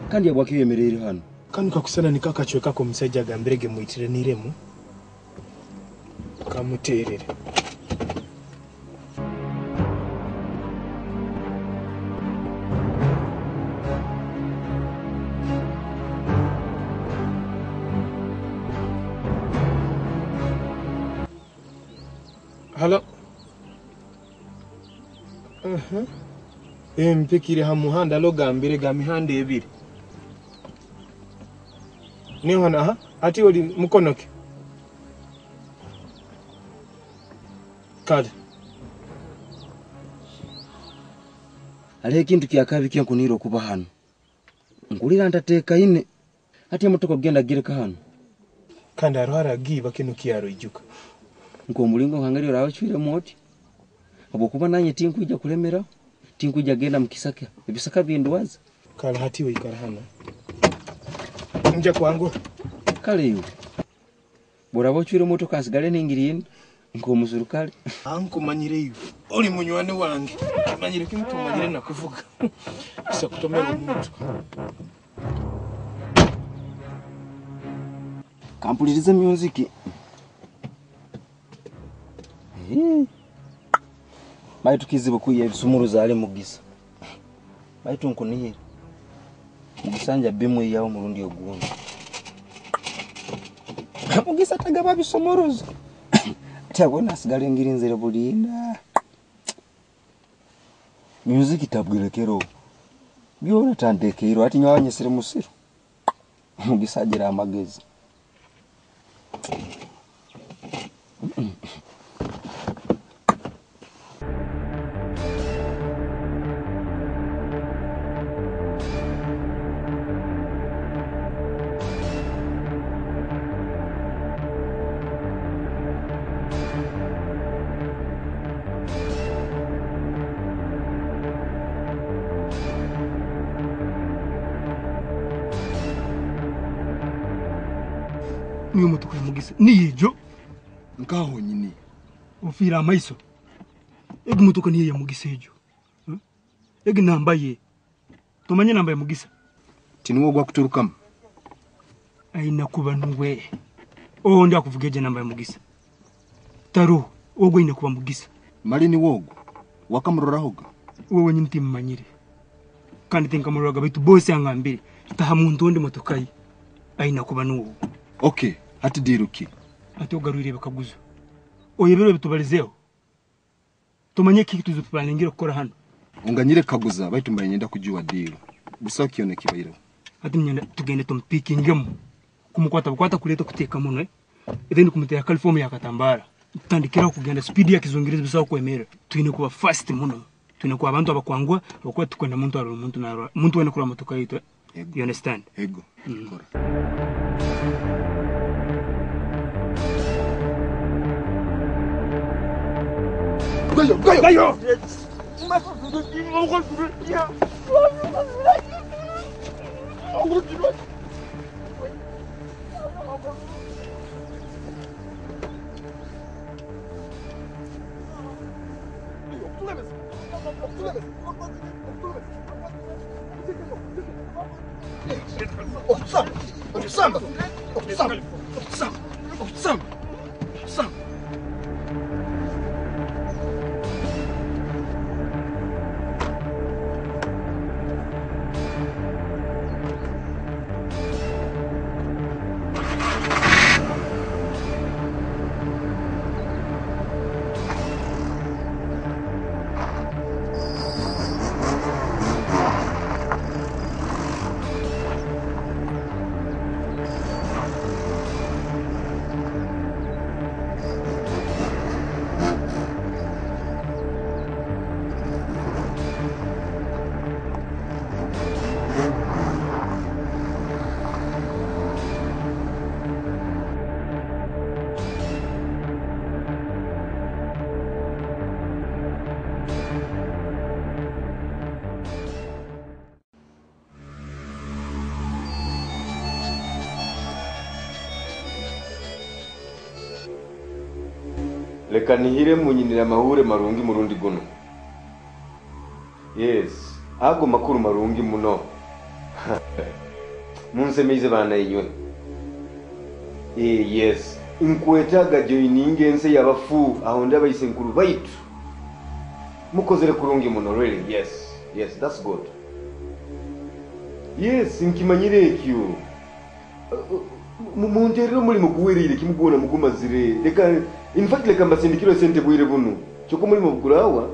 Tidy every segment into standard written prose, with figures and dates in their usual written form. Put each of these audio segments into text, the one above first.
Kandi habwaki oyemereire hanu? Kanu kakusana niko akacweka k'omusaija agambirege mwitiraniremu kamuterere. Halo. Uh-huh. Mpikire ha muhanda logambire ga mihanda ebiri. Niho na ati oli mukonoke. Kale. Hariho ekintu kyakabi kyenkunira okuba hano. Nkulira ntateekaine. Ati emotoka kugenda gireka hano. Kandi hariho aragiiba kinu kyaroijuka. Nk'omulingo nkangeri oraaba oti. Habwokuba nanye tinkwija kulemeraho. Tinkwija genda mu kisaka. Ebisaka bindwaza. Kale hati oikara hano. Nja kwangu. Kale iwe. Bw'oraba ocwire emotoka nsigale ningiri nk'omusurukale. Ankumanyire iwe. Oli munywani wange. Manyire kimu tumanyire nakuvuga. Kisa kutomera omuntu. Kampulirize music. Baitu kizibu kuya ebisumuruzo ali Mugisa. Baitu nkunihira. Mugisa nja bimwiyaho murundi ogundi. Mugisa tagaba bisumuruzo. Ati abona asigale ngiri nzire bulinda. Music tabwirekero. Byona tantekeiro ati nywanyesere musiru. Mugisa agira amagezi. Niyo motoka ya Mugisa niyejo nkaho nyini ofiira amaiso. Egi motoka niyo ya Mugisa ejo. Egi namba ye. Tomanye namba ya Mugisa. Tiniwo gwa kuturukamu. Aina kuba nuwe. Oh ndi akuvuga eje namba ya Mugisa. Taro ogwo ina kuba Mugisa. Mali ni wogo wakamurorahoga. Wewe nyini timmanyire. Kandi tinkamuroraga baitu bose angambire taha muntu ondi motoka ye. Aina kuba nuwe. Okay, hati diruki. Ati ogarwire bakaguzo. Oyebero bitubalizeho. Tumanye kiki tuzutupangira gukora hano. Unganyire kaguza baitu mbaye nyenda kujuwa diru. Busa kione kibairo. Ati nyenda tugende tumpikingemu. Kumukwata bukwata kuleta kuteka muno. Then kumutera California yakatambara. Tutandikira kugenda speed ya kizungirizi busa kwemera. Twine kuba fast muno. Twine kuba abantu abakwangwa abakuba tukwenda muntu aro muntu na muntu wena kura motoka yitu. You understand? Ego. Kora. Gayo, gayo, gayo! Leka nihire munyinira mahure marungi murundi guno. Yes, ago makuru marungi muno. Munsemeize baana inywe. Yes. Nkwetaaga joininga ensi y'abafu aho ndabaise nkuru baitu. Mukozere kurungi muno really. Yes. Yes, that's good. Yes, nkimanyire ekyo. Munterere omulimu guwereire kimugona mugumazire. Leka in fact leka mbasindikire sente bwire buno. Kyokka omulimu gurawa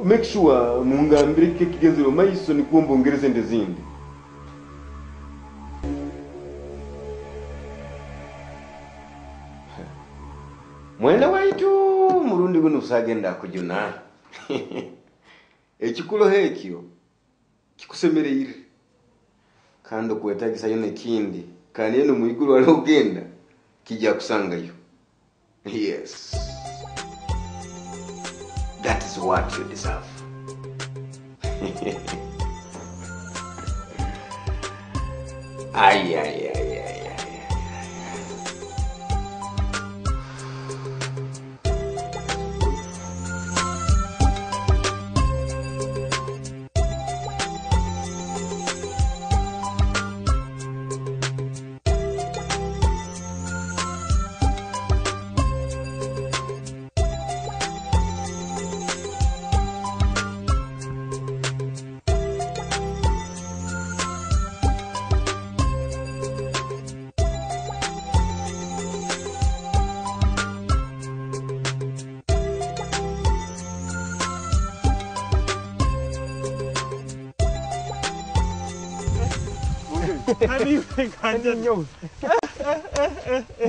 make sure mungambire kikigenzero maiso nikwo mbongere sente zindi. Mwenda waitu murundi guno usagenda kujuna. Ekikuloho ekyo kikusemereire. Kandi okwetagisa yo nekindi kandi eno mwiguru wali ogenda kijja kusangayo. Yes. That is what you deserve. Ay, ay, ay, ay, ay.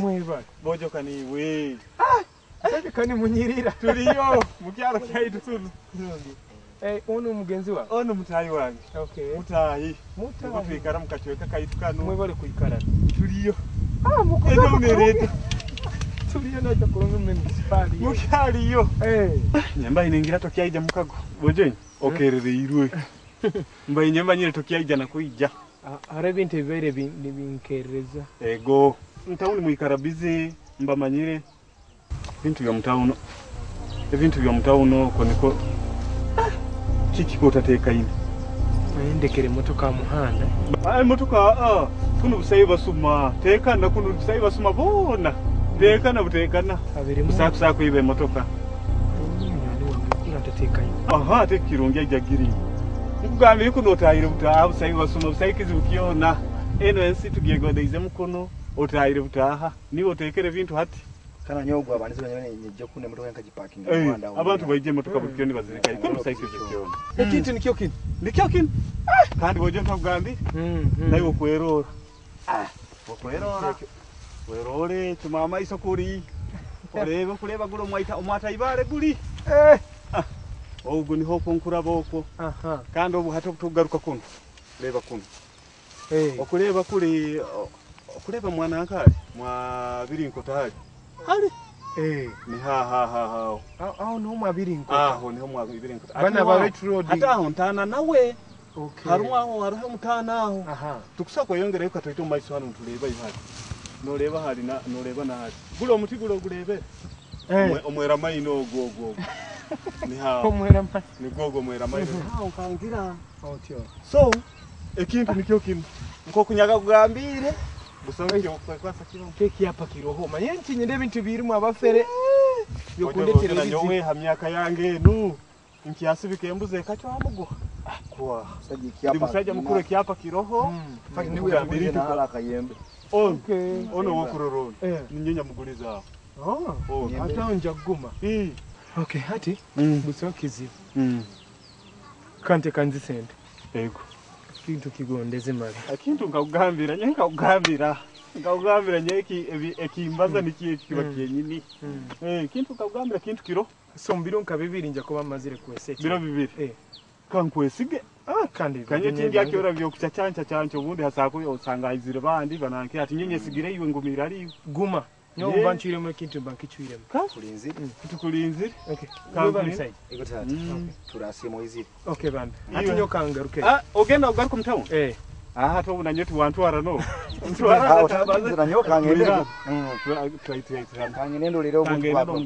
Mweba bojo kaniwe kani munyirira tuliyo mukyalo kyaitu tuno. Ono mugenzi wawe ono mutayi wange. Okay. Mutayi mutayi twikara mukachweka kaitu kano mwebale kuikara tuliyo mukono nereta tuliyo nacho kulonga municipality mukyaliyo nyamba inengira tokyaija mukago bojo okerereirwe mba inyamba nyire tokyaija nakuija. Hari ebintu ebibaire nibinkerereza. Ego mtauni mwikara busy mbamanyire bintu bya mtauno. Ebintu bya mtauno ko niko kiki ko tateekaine. Ndekere motoka muhanda. Motoka kuno busayi basuma tekana kuno busayi basuma bona tekana butekana. Busakusa kuiba emotoka. Aha tekirungi ajagiri. Nkugambire kuno otahire butaha busayi basuma busayi kizibu kyona. Eno ensi tugiyegodeize mukono otahire butaha niwe otekere bintu hati. Kana nyogwa abantu banyene nje kune motoka nkajiparkinga Rwanda. Abantu baije motoka bukyo nibazirika. Kuno busayi kizibu kyona. Ekintu nikyo kintu. Nikyo kintu. Kandi boje ntakugambire. Nawe okwerora. Okwerora. Werore tumama isokuri. Orebe kureba gulo mwaita omwata ibare guli. Ogu niho nkuraba okwo. Kandi obu hati tugaruka kuno. Reba kuno. Okureba kuli okureba mwana ankali mwa birinkota hali. Hali. Ni ha ha ha ha. Aho niho mwa birinkota. Aho niho mwa birinkota. Bana ba right road. Ate aho ntana nawe. Okay. Harumu aho haruho mutana aho. Tukusa kweyongera yuko twita maiso hano tureba ihali. Noreba hali na noreba na hali. Gulo omuti gulo gulebe. Omwera maino ogwo ogwo. Ni hao. Omwera maino. Ni gogo mwera maino. Hao kangira. Otyo. So ekintu nikyo kintu. Nko kunyaga kugambire. Busonge okwasa kiro. Keki hapa kiroho. Manye nchinyende bintu birimu abafere. Byokundetera nyowe ha myaka yange nu. Nkyasibike embuze kacyo amuguha. Kwa. Ndi musajja mukuru kyapa kiroho. Fact niwe yambirite kwa kayembe. Okay. Ono wokurorona. Ninyenya muguliza. Oh. Ata nja guma. Okay, hati buso kizibu. Kante kanzisende. Ego. Kintu kigondeze mali. Akintu nkakugambira, nye nkakugambira. Nkakugambira nye ekimbaza niki kiba kyenyini. Kintu nkakugambira kintu kiro. So mbiro nka bibiri nja kuba mazire kweseke. Biro bibiri. Kankwesige. Kandi kanye tindi akyora byo kuchachancha chancho ubundi hasako osanga izire bandi bananke ati nyenye sigire iwe ngumira ari guma. Nyo mbanchiremo ekintu mbankichwiremo. Kulinzire. Tukulinzire. Okay. Kangulinzire. Ego tata. Turasimo izire. Okay bambi. Ati nyo kangaruke. Ogenda ugaruka mtauni? Aha to unanyo tuwantwara no. Ntwara tabaza nyo kangende. Try. Kangende ndolera omuntu wako.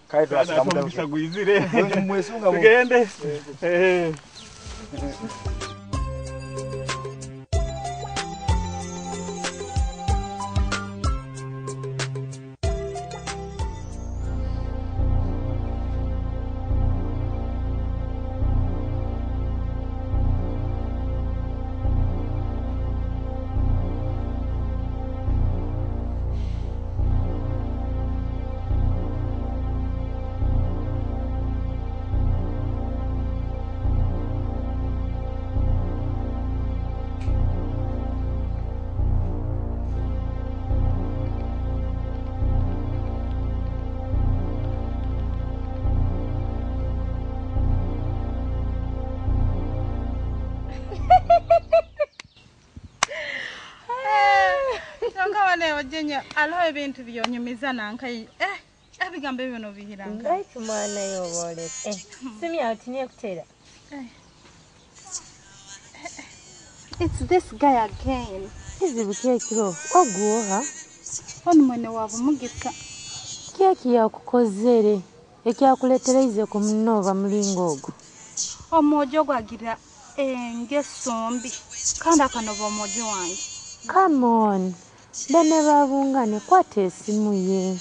Kai turasimo gwizire. Mwesunga tugende. Kojenya aliho ebintu byonyumiza nankai ebigambo ebyo nobihiranga. Baitu mwana yoboleka. Simu yawe tinekutera. It's this guy again. Kizibu kyekiro oguoha. Ono mwene wabo Mugisa. Kyeki yakukozere ekyakuletereize kumunoba mulingo ogwo. Omwojo gwagira engeso mbi kandi akanoba omwojo wange. Come on. Bene babungane kwata esimu ye.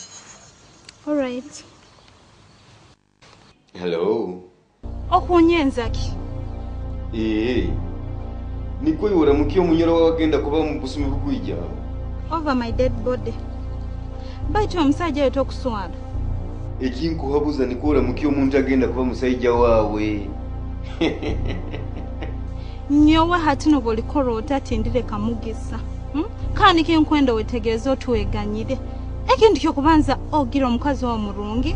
All right. Hello. Okunyenza ki? Niko yoramukiye omunyoro wagenda kuba mu busumi bugwijja. Over my dead body. Baitu omusajja yoto kuswala. Ekinkuhabuza niko oramukiye omuntu agenda kuba musajja wawe. Nyowe hati nobolikora otindire Kamugisa. Kandi kinkwenda wetegereza otweganyire. Ekintu kyokubanza ogira omukazi wa murungi,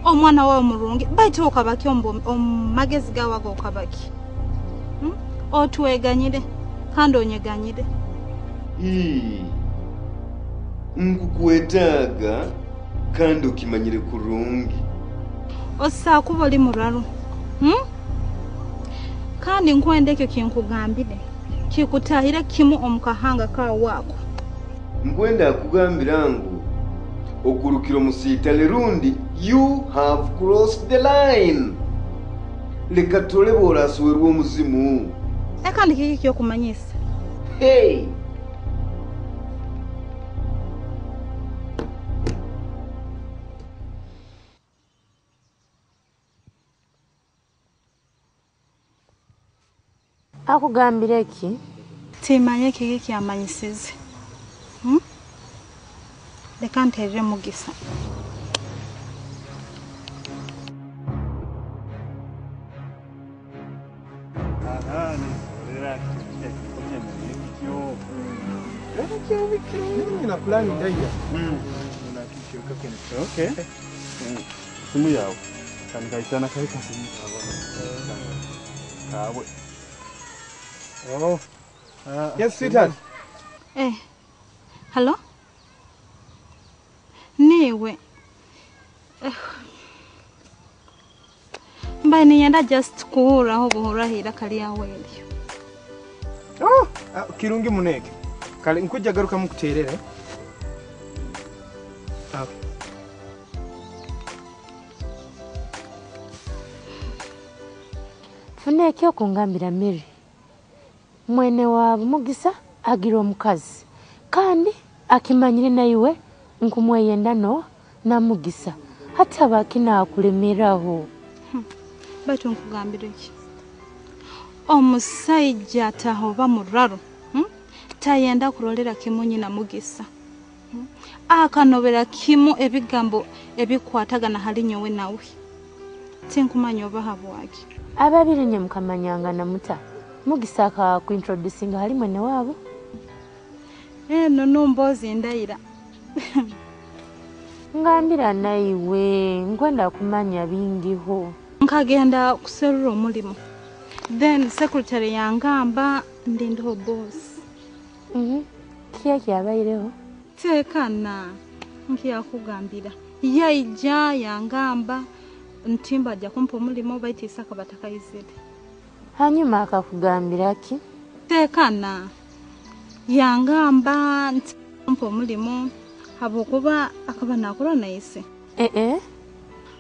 omwana wa murungi, baitu okabaki omagezi gawaga okabaki. Otweganyire kandi onyeganyire. Nkukwetaaga kandi okimanyire kurungi. Osa kuba oli muraru. Kandi nkwenda ekyo kinkugambire. Kikutahire kimu omukahanga ka wako. Nkwenda akugambira ngu ogurukiro musitale rundi you have crossed the line. Leka tole boraswerwa omuzimu. Kandi kiki kyokumanyisa? Hey! Akugambire ki? Timanye kiki kyamanyisize. Leka nterere Mugisa. Okay. Simu yawe. Kandi kaitana kaika simu kawe. Oh. Yes, sweetheart. Hello? Niwe. Mbaye niyenda just kuhuraho buhurahira kali awelyo. Oh, kirungi muneke. Kale nkujja garuka mukuterere. Okay. Funeke okungambira Mary. Mwene wa Mugisa agira omukazi kandi akimanyire naiwe nkumweyenda no na Mugisa hata abakina akulemeraho. Baitu nkugambira ki? Omusajja atahoba muraro. Tayenda kurolera kimunyi na Mugisa. Akanobera kimu ebigambo ebikwatagana hali nyowe nawe. Tinkumanya oba habwaki. Ababiri nye mukamanyanga na muta. Mugisa akakuintroducinga hali mwene wabo. No nombozi ndaira. Ngambira naiwe nkwenda kumanya bingiho. Nkagenda kuserura omulimo. Then secretary yangamba ndindiho boss. Kiya kyabaireho? Tekana nkiyakugambira. Yaija yangamba ntimba ajja kumpa omulimo baitu Isaka batakaizire. Hanyuma akakugambira ki? Tekana yangamba nti kumpa omulimo habwokuba akaba nakora naise.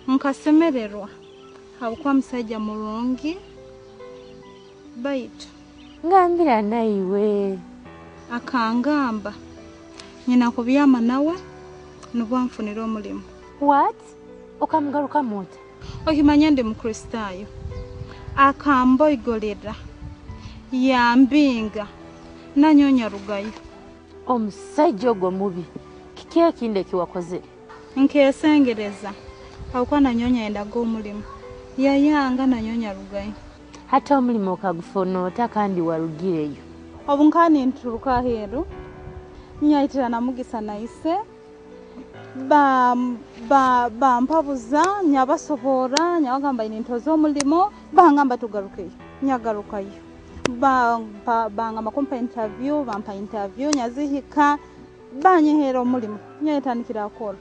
Nkasemererwa habwokuba musajja murungi baitu. Ngambira naiwe. Akangamba nyina kubyama nawe nubwo nfunira omulimo. What? Okamugaruka muta? Okimanya ndi Mukristayo. Akamboigolera yambinga nanyonya rugayo. Omusajja ogwo mubi. Kiki ekindi ekiwakozere? Nkesengereza habwokuba nanyonya endaga omulimu. Yayanga nanyonya rugayo. Hata omulimu okagufuna ota kandi warugireyo. Obunkani nturuka aheeru nyaitira na Mugisa naise bampabuza nyabasoboora nyabagamba nintoza omulimo bangamba tugarukeyo nyagarukayo bangamba kumpa interview bampa interview nyazihika Banyeheera omulimu nyetandikira akora.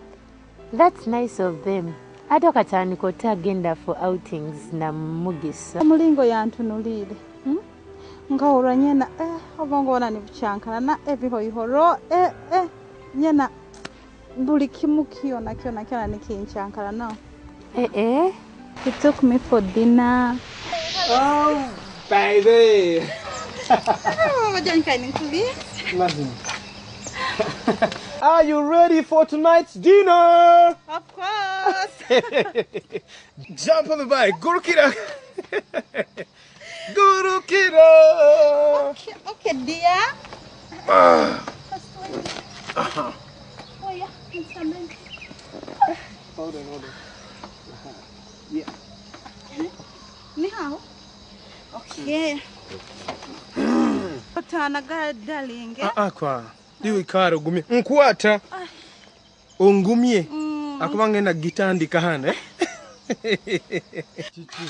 That's nice of them. Ate okatandika otagenda for outings na Mugisa. Omulingo yantunuliire. Nkahurra nyena obwongo bwona nibukyankana na ebihoihoro nyena buli kimu kyona kyona kyona nikinkyankana now. He took me for dinner. Oh, baby. Are you ready for tonight's dinner? Of course. Jump on the bike. Gurukira. Gurukira. Okay, okay, dear. Oh, yeah. Hold on, hold on. Yeah. Ni hao? Okay. Otanaga darling. Kwa. Iwe karo gumye. Nkwata. Ongumye. Akuba ngenda gitandika hano. Chichi.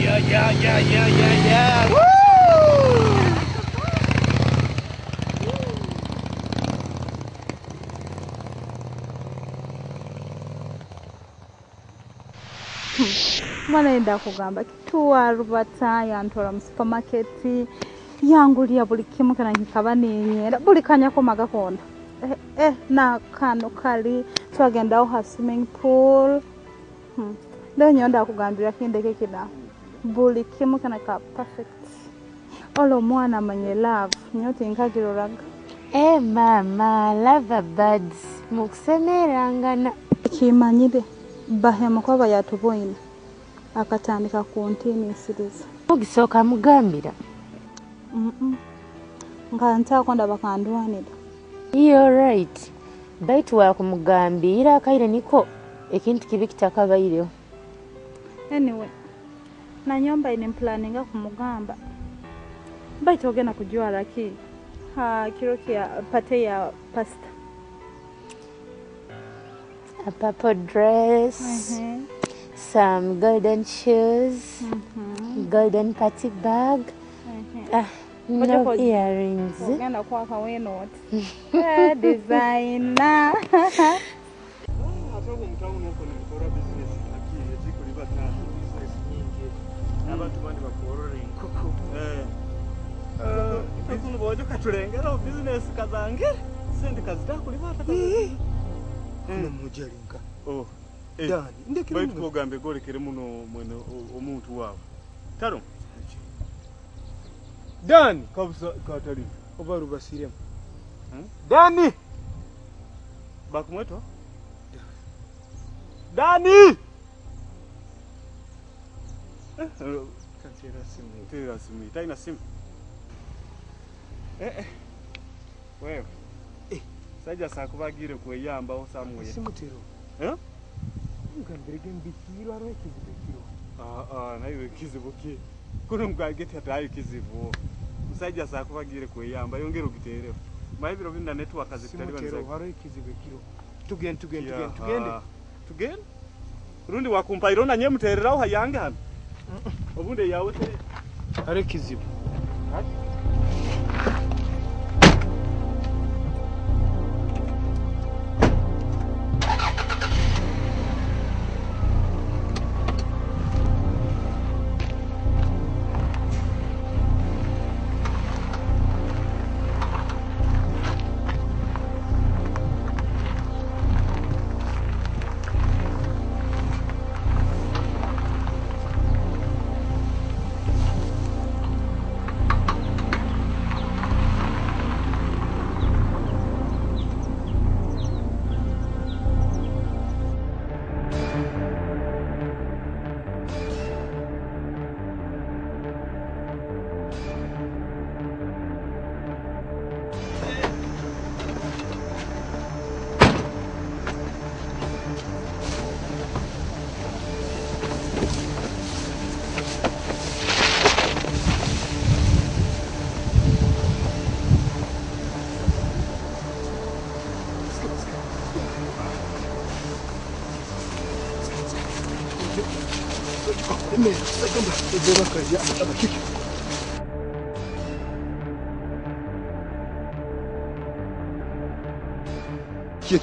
Yeah, yeah, yeah, yeah, yeah. Woo! Mwana yenda kugamba kituwarubata yantwara mu supermarket yangulia buli kimu kana nkikaba nenyera buli kanya komaga konda na kano kali twagendaho ha swimming pool. Leo nyonda kugambira kindeke kida buli kimu kana ka perfect. Olo mwana manye love nyoti nkagiroraga. Mama love birds mukusemerangana. Kimanyire bahema kwaba yatuboine akatandika kuntiinisiriza. Mugisooka mugambira. Nga ntakonda bakandwanira. You're right. Baitu wakumugambira akaire niko ekintu kibi kitakabaireho. Anyway, na nyomba ine planninga kumugamba. Baitu ogenda kujwara ki? Ha kiro kya pate ya pasta. A purple dress. Some golden shoes, golden party bag, no earrings. Ogenda kwaka we not. Designer. Hata mtauni huko nilikora business lakini ziko liba tatu business nyingi. Abantu bandi bakorora inkoko. Ife bojo katulengera business kazange. Sendi kazitakulibata. Kuna mujalinka. Oh. Dani, ndekere baitu kogambe golekere muno mwene omuntu wawe. Taro. Dani kabisa katali. Oba rubasiremu. Dani. Bakumweto? Dani. Kantera simu. Tera simu. Taina simu. Wewe. Saja sakubagire kweyamba osamwe. Simu tero. Ngambirege mbikiro aro ekizibekiro. Nayo ekizibu ki? Kuno mugagete atayo kizibu. Musajja sakubagire kweyamba yongera ogitereho. Maibiro binda network zitali banza. Haro ekizibekiro. Tugende tugende tugende. Tugende? Rundi wakumpa na nye mutereraho hayange hano. Obunde yawe te. Haro ekizibu.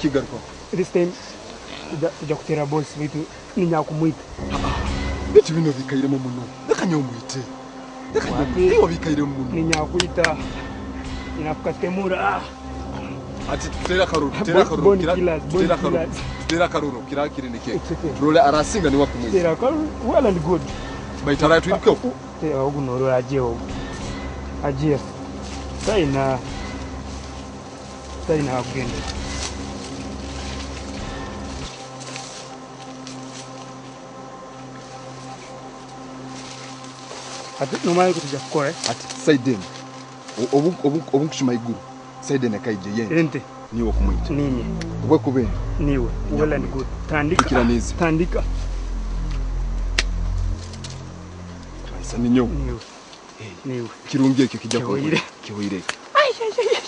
Kigaruka. This time tujja kutera boss baitu ninyakumwita. Bitu bino bikairemu muno. Leka nyomwite. Leka nyomwite. Bikairemu muno. Ninyakuita. Ninakukatemura. Ati tutera karuru, tutera karuru, tutera karuru. Tutera karuru kirakiri nike. Role arasinga ni wakumwita. Tera karuru well and good. Baitara tuiruke. Tera ogunoro aje ogu. Aje. Taina kugenda. Ati nomara kutujja kukora ati saiden obu nkushuma iguru saiden akaije yende ente niwe kumwita ninye obwe kubenda niwe well and good tandika kiranizi tandika twaisa ninyo niwe niwe kirungi ekyo kijja kuwire kiwire ai ai ai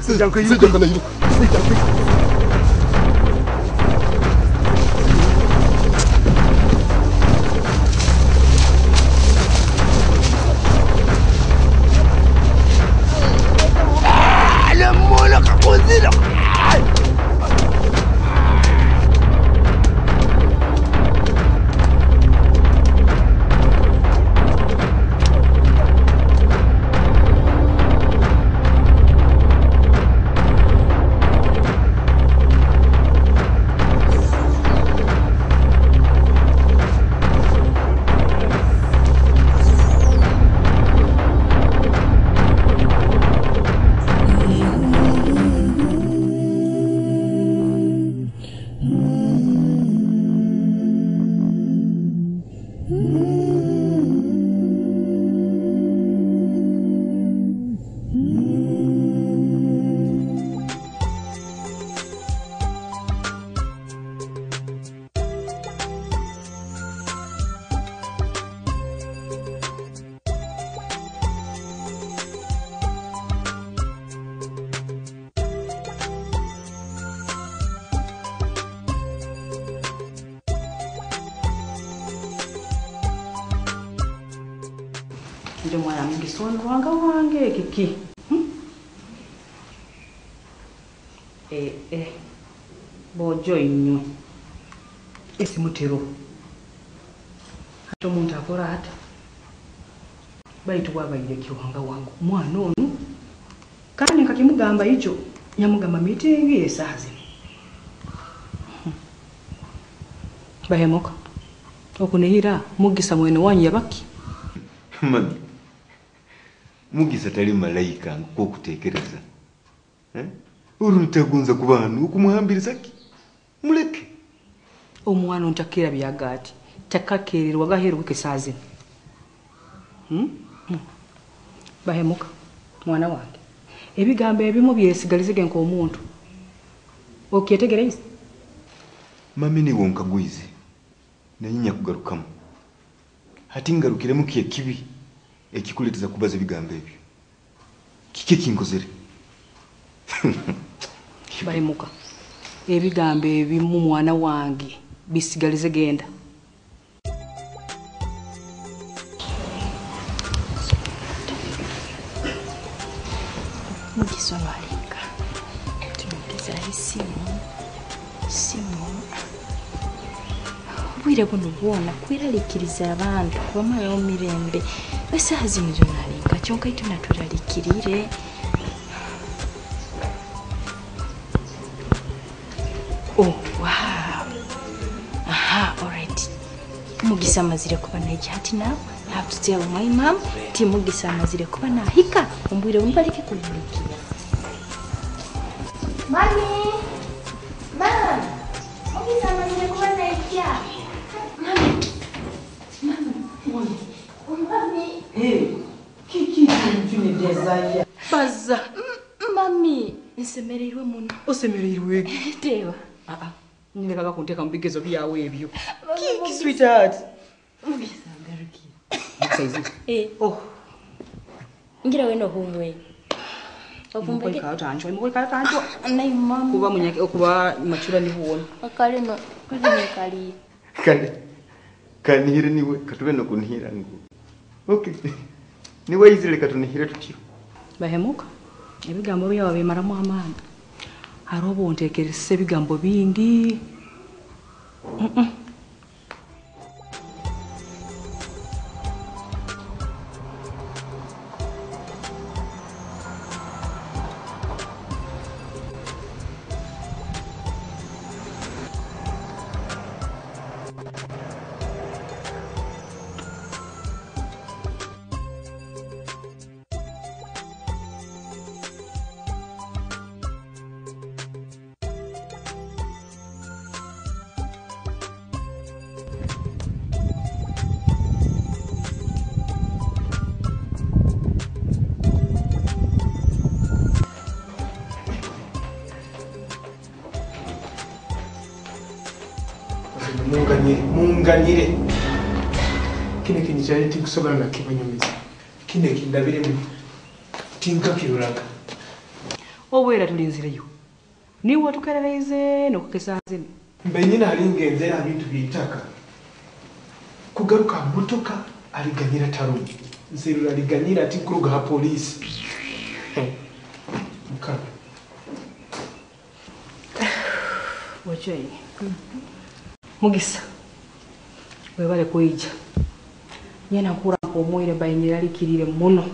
Sijja yiruka Ndio mwana mugisa ono wanga wange kiki bojo inywe esimutero ate omuntu akora ata baitu wabaire kiwanga wangu mwana onu kandi nkakimugamba icho nyamugamba meeting esaha zino bahemuka okunihira mugisa mwene wanyu yabaki. Mami, Mugisa tali malayika nkokutekereza. Uru ntagunza ku bantu okumuhambiriza ki? Muleke. Omwana ontakira byagati takakererwa gaheru wikesazi. Bahemuka mwana wange. Ebigambo ebimu byesigalizege nk'omuntu. Okyetegereza? Mami ni wonkagwize. Nanyinya kugarukamu. Hati ngarukiremu kiye kibi ekikuleteza kubaza ebigambo ebyo. Kiki kinkozere? Bahemuka. Ebigambo ebimu mwana wange bisigalize genda. Mugisa walinga. Tumugeza simu. Obwire buno bwona kweralikiriza abantu kubamalayo mirembe. Esaha zino zonalinga kyonka itu natweralikirire. Oh, wow. Aha, all right. Mugisa amazire kuba naija hati now. I have to tell my mom ti Mugisa amazire kuba nahika ombwire bumbaleke kubulikira. Mami! Mom! Mugisa amazire kuba naija. Mami! Mami! Mami! Mami! Hey, kiki kintu desire. Baza. Mami, nsemereirwe muno. Osemereirwe. Tewa. Nilekaga kunteka mu bigezo byawe ebyo. Kiki sweetheart. Mugisa ngarukira. Mugisa izi. Eh. Oh. Ngira weno humwe. Ovumbeke. Tancho, imukoi tancho. Nayi mama. Kuba munyake okuba machura ni huona. Akale no kuzine kali. Kale. Kanihire niwe katube no kunihira ngu. Okay. Niwe izile katunihire tutyo. Bahemuka. Ebigambo byawe bimaramu amaani. Hariho ontekeresa ebigambo bingi. Munganyire kino ekintu kyali tikusobola nakibanyumiza kino ekindabiremu tinkakirulaga obwera tulinzireyo niwe watukerereize nokukesanzine mbenyini alingenze bintu byeitaka kugaruka motoka aliganyira tarumu nserura aliganyira tinkuruga ha polisi mukama wachayi Mugisa webale kuija nyena nkura omwire bayinyiralikirire muno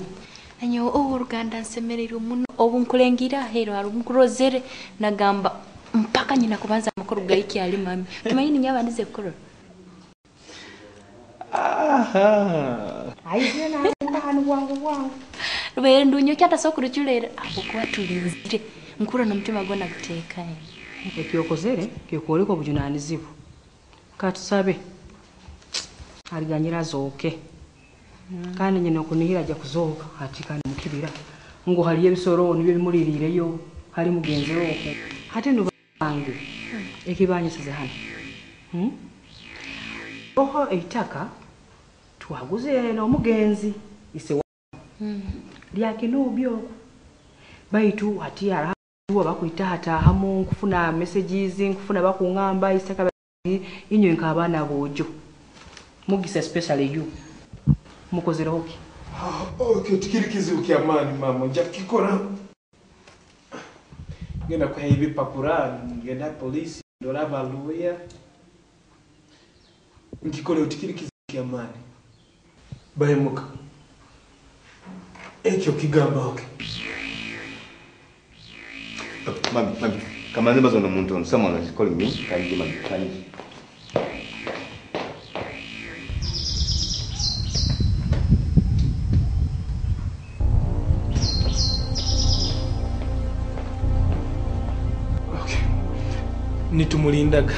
nanyo oworuganda nsemererwe muno obunkulengira ahero arunkurozere nagamba mpaka nyina kubanza amakuru gaiki ali mami tumanyi nyabandize kukorora aha aizire na hanu bwangu bwangu rubere ndunyo kyata sokuruchulera apokuwa tulinzire nkura n'omutima gona guteekaye ekyokozere kyokwoleka obujunanizibwa katusabe aliganyira azooke kandi nyina okunihira ajja kuzooka ati kandi mukibira ngo haliyo ebisoro nibyo bimuliriireyo hali mugenzi we okwo ate no bange ekibanyisize hano oho eitaka twaguze n'omugenzi ise lyakinuubyo okwo baitu ati arahuwa bakwitahataahamu nkufuna messages nkufuna bakungamba isaka inywe nk'abaana boojo Mugisa especially you mukozereho ki? Okay, tikiri kizibu kya maani mama nja kukikora ngenda kuha ebipapura ngenda polisi ndora baluya nkikore tikiri kizibu kya maani bahemuka ekyo kigamba okay mami mami kama nzima zono muntu on someone is calling me kanji mami kanji Nitumulindaga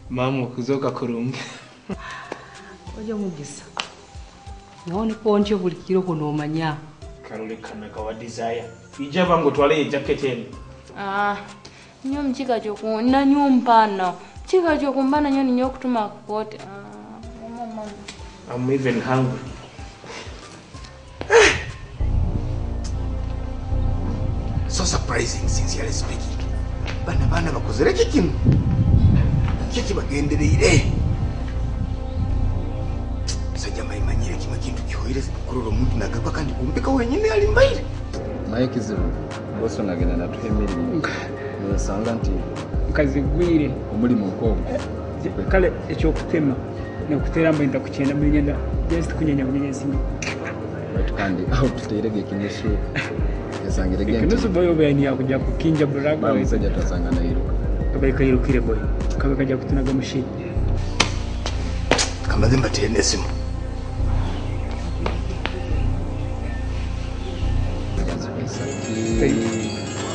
mama okuzoka kurungi ojo Mugisa naone konje buli kiro kunomanya karole kana kawa desire ija bango twale jacket eno ah nyo mchika choku na nyumbana chika chokumbana nyo ninyo kutuma kote ah mama I'm even hungry. So surprising, sincerely speaking. Bana bana bakozere kikimu kiki bagendereire sajja maimanyire kimwe kintu kihoire kurora omuntu nagaba kandi kumpika wenyine ali mbaire maye kizibu boso nagenda natuha emirimu nosanga nti nkazigwire omulimu nkogwo kale ekyokutema nakutera mba ntakukyenda munyenda just kunyenya kunyenya ensimbi kandi aho tuteirege ekinusu ekinusu boy oba ni yakuja kukinja burago musajja twasanga nairuka kabaye kayirukire boy kabe kajja kutunaga mushini kamaze mbatere n'essimu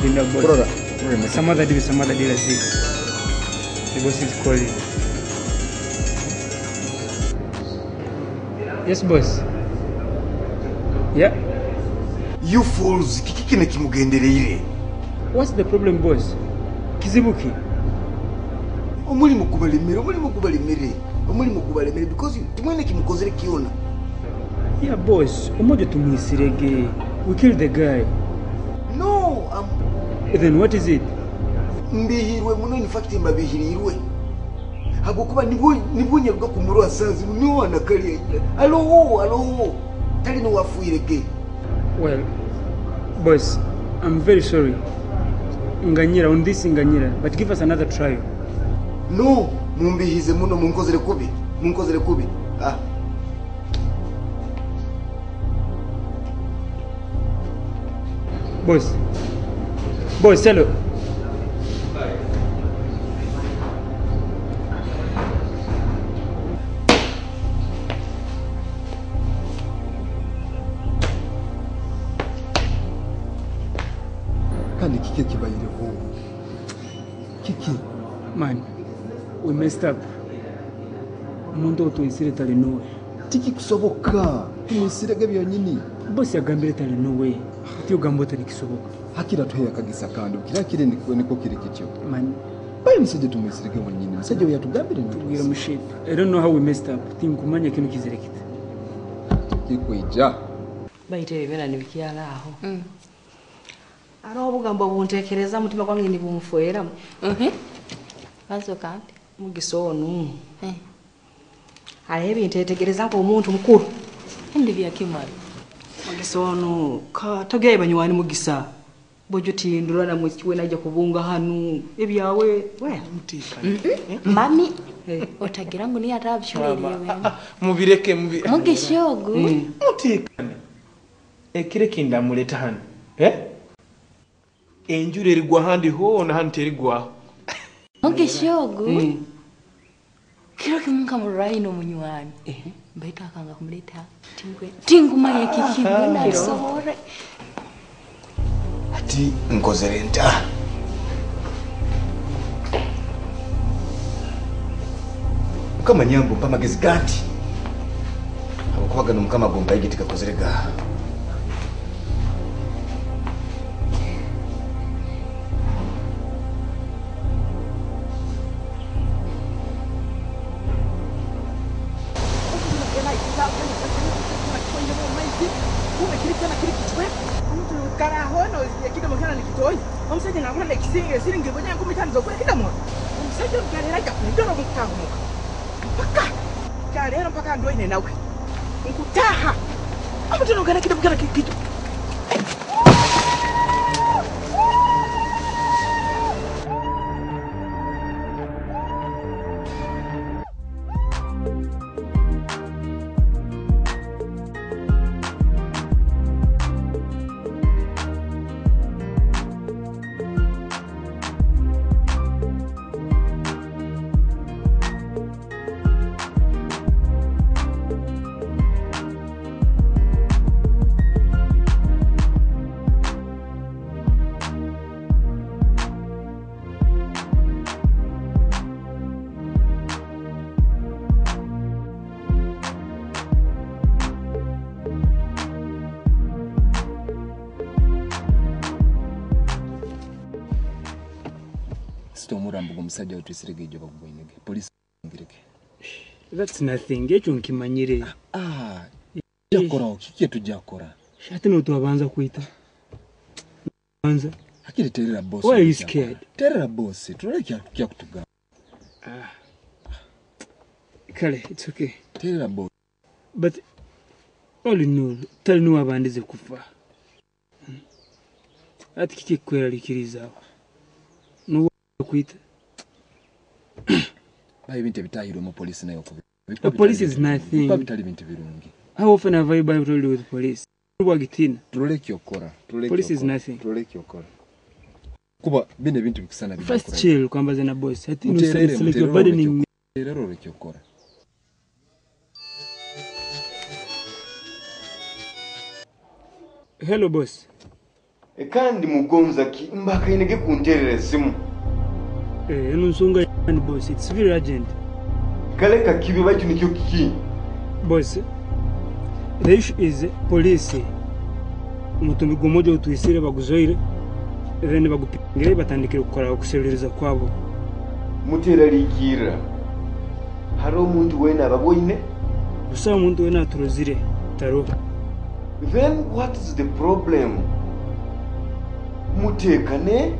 Linda boss. Some other deal, some other deal, I see. The boss is calling. Yes, boss. Yeah. You fools, kiki kine kimugendereire. What's the problem, boss? Kizibuki. Omulimu gubalemere, omulimu gubalemere, omulimu gubalemere because tumwene kimukozere kiona. Yeah, boss. Omojo tumwisirege. We killed the guy. Then what is it? Mbihirwe muno, in fact mbabihirirwe habwokuba nibwo nyaruga kumurwa sazi niwo anakali aloho aloho tali niwafuirege. Well, boss, I'm very sorry. Nganyira on this nganyira, but give us another trial. No, mumbihize muno, munkozere kubi, munkozere kubi. Ah. Boss. Boss, hello. Kandi kiki ekibayireho? Kiki? Man, we messed up. Omuntu otwisire tali nuwe. Tikikusoboka. Tumwisirege byonyini. Boss yagambire tali nuwe. Ati ogamba oti nikisoboka. Hakira tuhe akagisa kandi kira kiri niko kiri kityo. Man, bayi musajja tumwisirege wenyini. Musajja we yatugambire tubwira mushit. I don't know how we messed up. Tinkumanya kino kizire kita. Kikwija. Bayite ebibera nibikyala aho. Ari obugambo buntekereza mutima gwange nibumfuera. Bazo kampi. Mugisa onu. Ari ebintetegereza nk'omuntu mukuru. Ndi byakimara. Mugisa onu ka togeye banywani mugisa. Bojo tindura na mwikiwe najja kubunga hanu ebyawe we mutikane. Mami otagira ngo ni atabyuririye we. Mubireke Mugisha ogu. Mutikane. Ekire kinda muleta hano. Enjura erigwa handi hoona hano terigwaho. Mugisha ogu. Kiro kimunka murayi no munywani. Mbaita akanga kumuleta. Tingumanye kiki mbona sohora. Ati nkozere nta. Mukama nyambo mpa magezi gati. Habwokuba gano mukama gompa igiti kakozere ga. Omurambo gw'omusajja otwisirege ejjo bagubwinege. Police ngireke. That's nothing. Ekyo nkimanyire. Jakora kiki tujakora. Ate no tubanza kuita. Banza. Hakiri terera boss. Why are you scared? Terera boss. Tuleke kya kutugamba. Kale, it's okay. Terera boss. But all in all, tali nuwa abandize kufa. Ati kiki kweraliikiriza. No kuita. Bayi bintu ebitahirwe mu police nayo kubi. The police is nothing. Bitali bintu birungi. How often have I been told with police? Rwagitina. Tuleke okora. Police is nothing. Tuleke okora. Kuba bine bintu bikusana bidakora. First chill kwambaza na boss. Ati no like you're burdening me. Terero leke okora. Hello boss. Kandi mugonza ki mbakainege kunterera esimu. Eno nsonga yani boss, it's very urgent. Kaleka kibi baitu nikyo kiki. Boss, the issue is police. Omutumbi gw'omoja otwisire baguzoire then bagupingire batandikire kukora okuserereza kwabo. Muteraliikirira. Hariho omuntu wena ababoine? Busaho omuntu wena aturozire taro. Then what is the problem? Mutekane,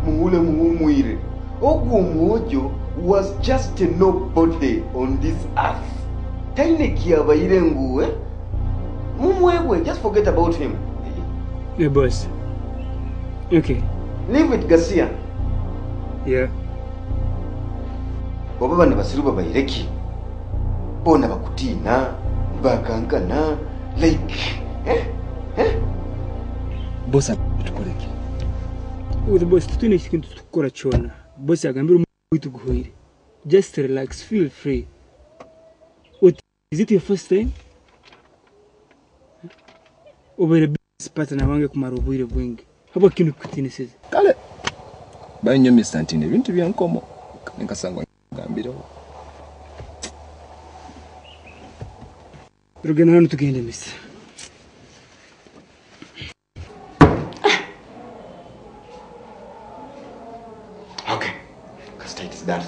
muhule muhumwire. Ogwo omwojo was just a nobody on this earth. Taine kiabaire nguwe. Mumwebwe, just forget about him. Hey, boss. Okay. Leave it, Garcia. Yeah. Oba bano basiru babaireki. Bona bakutiina, bakankana, like, eh? Eh? Boss, tukoleki? With boss, tutine ekintu tukukora kyona. Boss agambire omuntu guhoire. Just relax, feel free. What, is it your first time? Obaire business partner wange kumara obwire bwingi. Haba kinu kutinisiza. Kale. Bainyo Mr. Ntine ebintu byankomo. Nkasangwa ngambireho. Rugenda hano tugende Mr. Okay. Kasita it is done.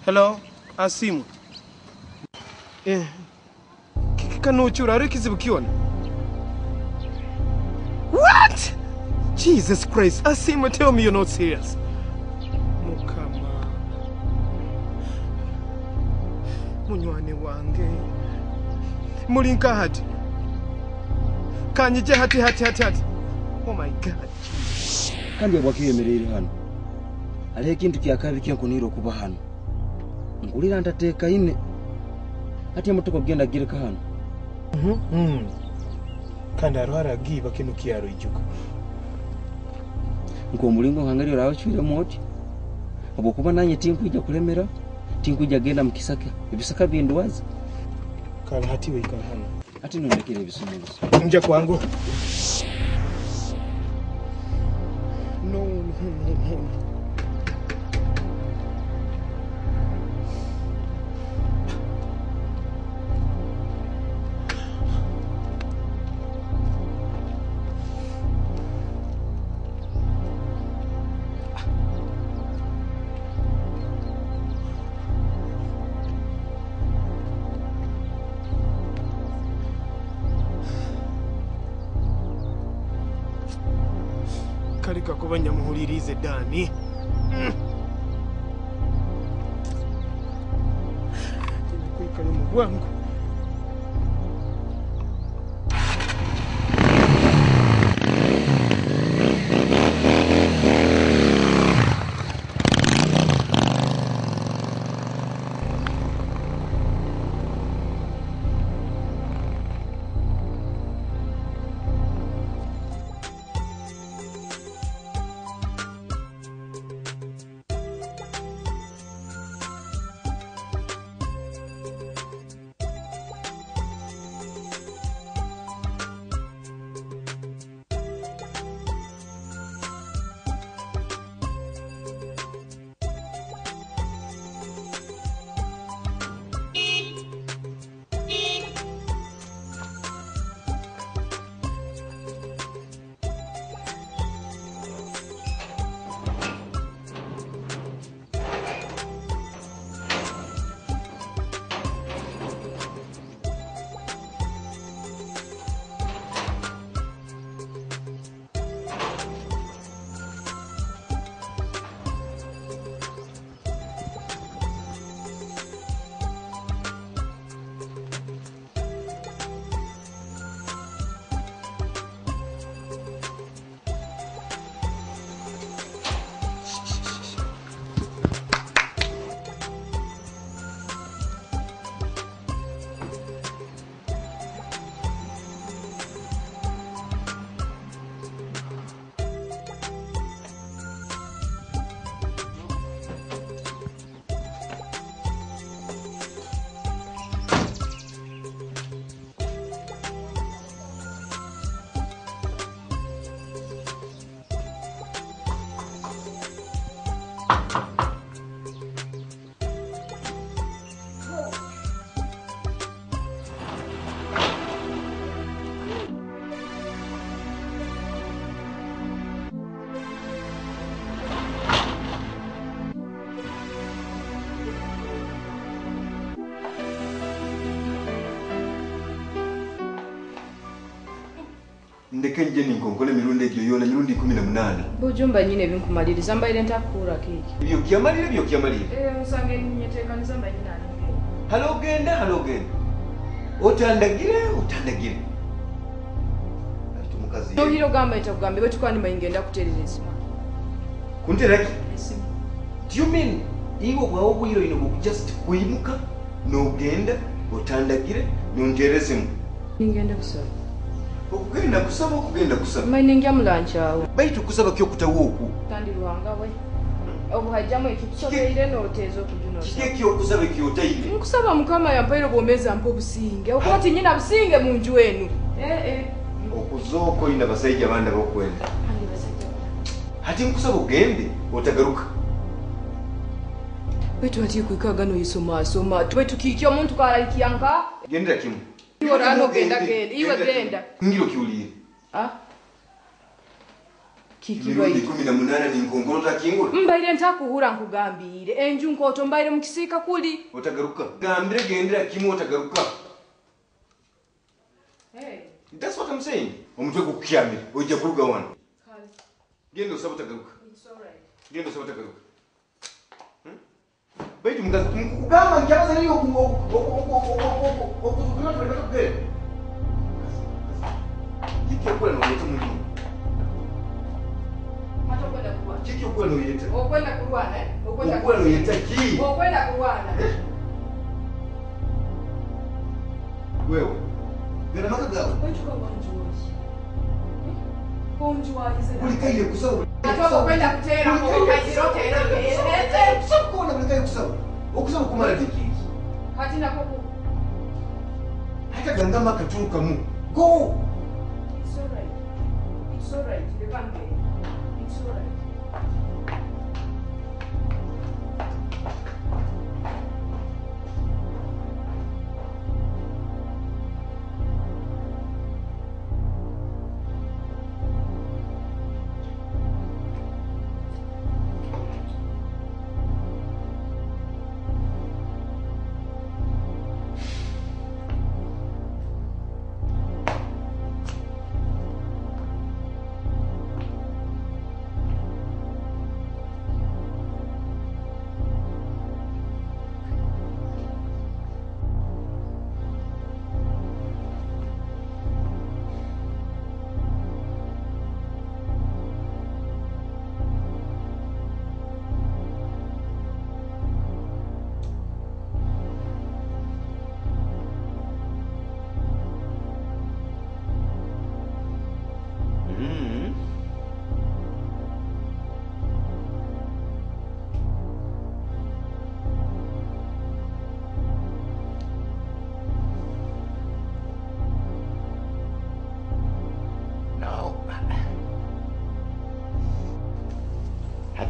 Hello, Asimu. Eh. Kikanuchura ari kizibu kiona. What? Jesus Christ. Asimu, tell me you're not serious. Mukama. Munywane wange. Mulinka hati. Kanyije hati hati hati hati. Oh my God. Kandi bwakiyemerere hano. Aliho ekintu kyakabi kyankunira okuba hano. Nkulira ntateeka ine. Ati emotoka kugenda gireka hano. Kandi hariho aragiiba kinu kyaroijuka. Nk'omulingo nkangari orabacwiremu oti. Habwokuba nanye tinkwija kulemera, tinkwija genda mu kisaka. Ebisaka bindwaza. Kale hati weikara hano. Ati nondekere ebisumulizo. Nja kwangu. No, no, no, no. Kuba nyamuhulirize Dani. Kwikale mu bwangu. Ndeke nje ninkonkole emirundi egyo yona mirundi 18. Bujumba nyine binkumaliriza mbaire ntakuura kiki. Ebyo kyamalira ebyo kyamalira. Nsange nyeteekaniza mbaire nani. Halo genda halo genda. Otandagire otandagire. Ati mukazi. Tohiro gamba itakugambe bwe tukani mayingenda kuterereza. Kunteraki? Do you mean iwo bwawo bwiro ino just kuyimuka nogenda otandagire nonterezemu. Ningenda kusaba. Okugenda kusaba okugenda kusaba. Maine mulanchawo. Baitu kusaba kyo kutawoku. Kandi ruhanga we. Obuhajjamu ekitusobeire n'oteeza okujuna. Kiki ekyokusaba ekyotaine? Nkusaba Mukama yampaire obwomeezi ampa obusinge. Okuba ti nyina businge mu nju enu. Okuzooko ina basajja abandi abokwenda. Kandi basajja. Hati nkusaba ogende otagaruka. Baitu hati kuikaga noyisoma soma. Tube tukiikya omuntu karalikiyanka. Gendera kimu. Iwe rano genda genda. Iwe genda. Ngiro kiuliye. Ah? Kiki bai. 18 ni nkongoro takingura. Mbaire ntakuhura nkugambire. Enju nkoto mbaire mukisika kuli. Otagaruka. Gambire gendera kimu otagaruka. Hey. That's what I'm saying. Omutwe gukukyamira. Ojja kuruga wano. Kale. Genda osaba otagaruka. It's all right. Genda osaba otagaruka. Baitu mukazi mukugamba nkyabaza niyo okuzukira tuleka kugenda. Kiki okola n'oyeta mulimu? Hata okwenda kulwana. Kiki okola n'oyeta? Okwenda kulwana eh? Okwenda n'oyeta ki? Okwenda kulwana. Wewe. Genda maka gawe. Baitu kwa wanjuwaji. Konjuwaji. Bulikaire kusaba. Hata okwenda kutera kokayiro tera. Kusaba kuona bulikaire kusaba. Okusaba kumala diki. Hati nako hata gangama katuruka mu. Go. It's all right. It's all right. Lebange. It's all right.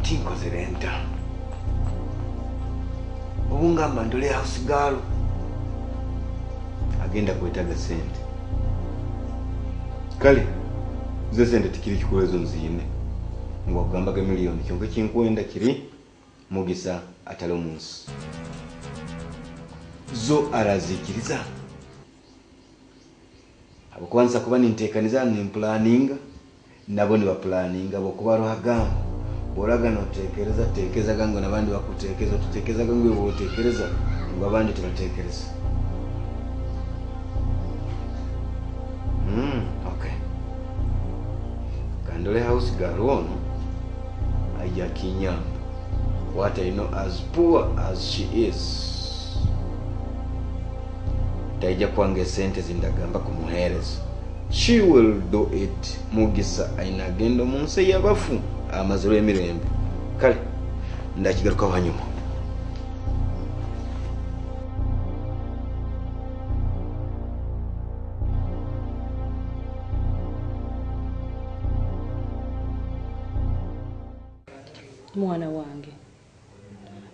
Tinkozere nta obungamba ndole house girl agenda kwetaga sente kale ze sente tikiri kikulezo nzine ngwakugambaga miliyoni kyonka kinkwenda kiri Mugisa atali omunsi zo arazikiriza abokwanza kuba nintekaniza nimpulaninga nabo nibapulaninga bokuba ruhagamba boraga notekereza tekereza gango nabandi bakutekereza tutekereza gango botekereza ngo abandi tubatekereza. Okay. Kandole house girl ono aija kinyamba. What I know, as poor as she is. Taija kwange sente zindagamba kumuhereza. She will do it. Mugisa aina gendo munsi yabafu. Amazuru emirembe. Kale ndakigaruka hanyuma. Mwana wange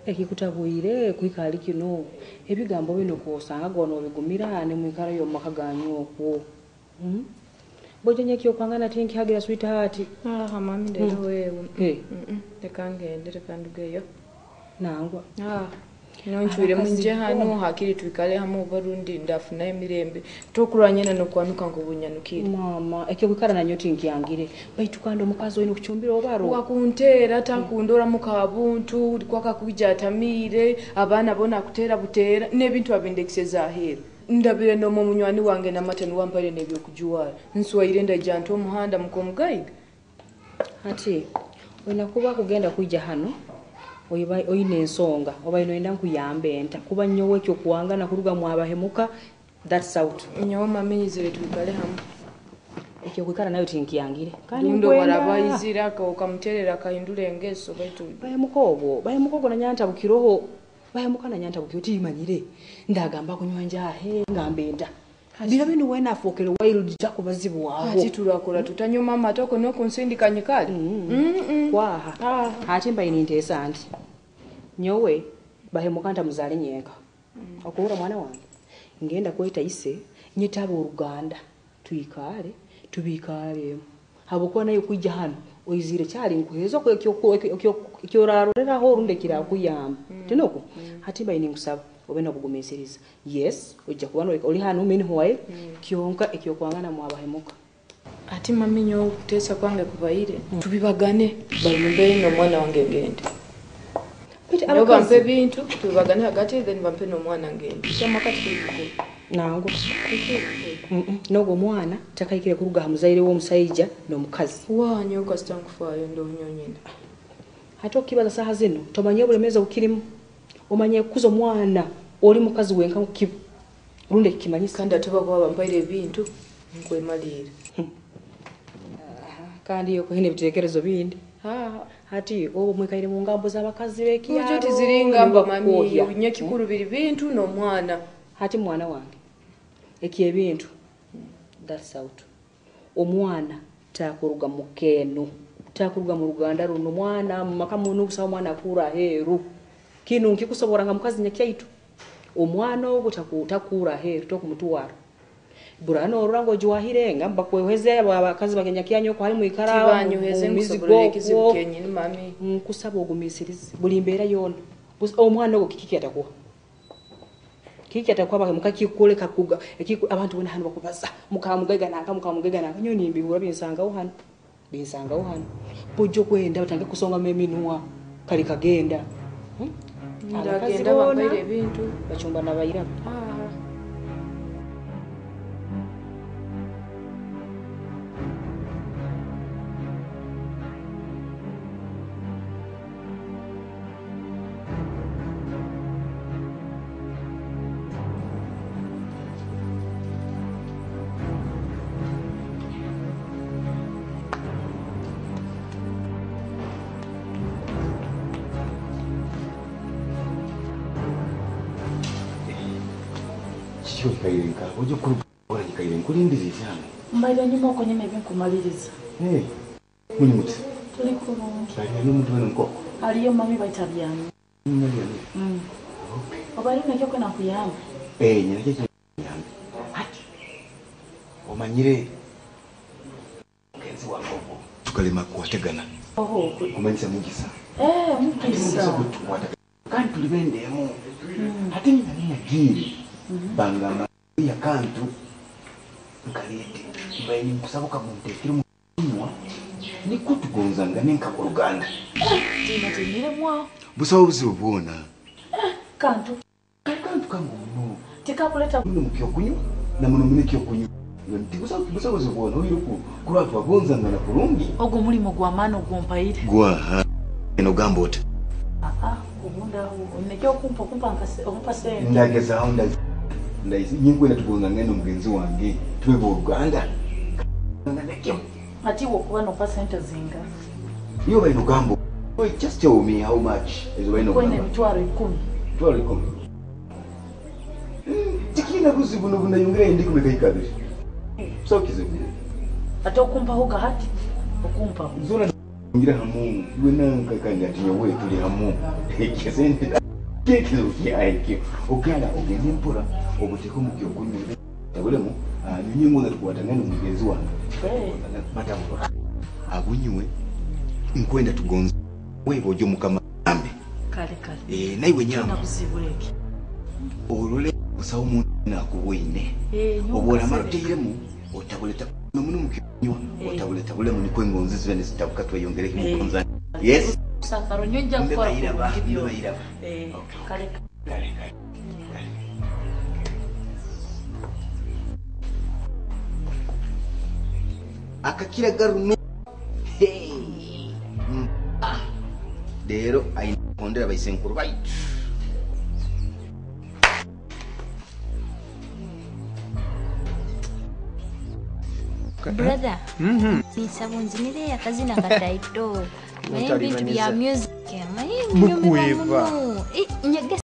Ekikutabwire kuhika hali kino ebigambo bino kwosanga gono obigumira nemwikara yo mumaka ganyu okwo. Bojo ekyokwangana tinkihagira sweetheart. Ah, mami ndero wewe. Reka ngende, reka ndugeyo. Nangwa. Ah. Nonchwire munje hano hakiri twikale hamwe barundi ndafuna emirembe tokurwanyena nokwanuka ngobunyanukire. Mama ekyo kwikara nanyo tinkyangire baitu kandi omukazi oyina okuchumbira obaro wakuntera takundora mukabuntu kwaka kuija atamire abaana bona kutera butera n'ebintu abindekiseza ahera ndabire nomo munywani wange namata niwampaire n'ebyokujuwara nswaire ndaija nto omuhanda mukomugaiga. Ati oyina kuba kugenda kuija hano oyine ensonga oba inoenda nkuyambe enta kuba nyowe ekyo kuwangana kuruga mwabahemuka that's out. Nyowe mamenyizire twikale hamwe ekyo kwikara nayo tinkyangire kandi nkwenda barabayizira okamuterera akahindura engeso baitu bahemuka obwo nanyanta bukiroho bahemuka nanyanta bukiro timanyire ndagamba kunywa njahe ngambe enta bira bino wena afokere wild jakubazibwaho ati turakora tutanyoma amatoko nokunsindika nyikali. Kwaha ati mbaine nteesa nti nyowe bahemuka ntamuzale nyenka. Okuhura mwana wange ngenda kweta ise nyetaba oruganda twikale tubikale habwokuba nayo kwijja hano oizire kyali nkuheza ekyoraroreraho orundi kirakuyamba. Tinoko hati mbaine nkusaba obe nokugumisiriza. Yes ojja kuba oli hano meanwhile kyonka ekyokwangana mwabahemuka. Ati mami nyowe kuteesa kwange kubaire tubibagane bambe n'omwana wange ngende. Nyo bampe bintu tubibagane hagati then bampe n'omwana ngende. Kyamaka tikikuru. Nango. Nogo mwana takaikire kuruga hamuzaire w'omusaija n'omukazi. Wa nyowe kasita nkufaayo ndonyonyina. Hati okibaza saha zino tomanye obulemezi obukirimu. Omanye kukuza omwana oli mukazi wenka nkukibu. Rundi ekimanyisa. Kandi ate bakuba bampaire ebintu nkwemalira. Kandi yo kuhina ebitekerezo bindi. Hati obo mwikaire mu ngambo z'abakazi b'ekyaro. Ojo tiziri ngamba mami nyekikuru biri bintu n'omwana. Hati mwana wange ekyebintu that's out. Omwana takuruga mukeno takuruga mu Ruganda runo mwana maka muno busawo mwana akura heru kino nkikusobora nga mukazi nyakyaitu omwana ogwo takura heru tokumutwara burano orurango jwahire ngamba kweheze abakazi bagenya kyanyo ko hari muikara tibanyoheze ngusoborere ekizibu kenyini mami. Nkusaba ogumisirize buli mbeera yona omwana ogwo kiki atakuwa kiki atakuwa mukakikoleka kuga abantu bona hano bakubaza mukamugaiga nanka mukamugaiga nanka nyo nimbihura binsangaho hano bujjo kwenda batange kusonga meminwa kali kagenda. Ndagenda bambaire ebintu bachumba nabayira. Mbaire nyuma okonyema ebinkumaliriza. Muli muti? Tuli kulungi. Aliyo n'omuntu wena mukoko? Aliyo mami baitabyami. Obaire nakyo kwena nkuyamba? Nyina kyo nkuyamba. Hati omanyire mugenzi wange ogwo tukalema kuwategana. Kumanyisa Mugisa. Mugisa. Kandi tuli bendemu. Hati nyina ninagiire bangamba ya kantu nkalete mbaine nkusaba kamuntekere munywa niko tugonzanga nenkakoruganda. Timatinire mwa. Busawo buzibu bwona. Kantu. Kantu kangu muno. Tikakuleta muno mukyokunywa na muno munekyokunywa. Busawo buzibu bwona oyiruku kurwa twagonzanga na kulungi. Ogwo mulimo gwa maana ogwompaire. Gwa eno gamba ota. Obunda onekyo kumpa kumpa sente. Ndagezaawo ndaisi nyinkwenda tugonzanga n'omugenzi wange tube booluganda. Ati wokuba nopa sente zinga. Iyo balina ogamba. Just tell me how much ezo balina ogamba. Kwene emitwaro 10. Mitwaro 10. Tikina buzibu nobunayongera endi kumeka ikabiri. So kizibu. Ate okumpaho gahati okumpaho. Zona Ngira hamu iwe nanka kandi ati nyowe tuli hamu ekisente kekizo kyaekyo ogala ogende mpora obuteeke omu kyokunywa tabulemu nyingo tukwatangane mugenzi wange batabura abunywe nkwenda tugonze wewe ojo mukama ambe kale kale naiwe nyama buzibu eki olole busawo omuntu nakubwine oba olamala oteiremu otabuleta nomuno mukinywa otabuletabulemu nikwo engonzi zibe nezitabuka tweyongereko mugonza. Yes, sakaro nyonja kukora kurungi byo. Kale kale kale. Akakira garuno hey rero ayikondera bayisenkuru baitu. Brother, nisabunzinire akazina kataito. Naye bintu bya music. Mukweva. Nyegesa.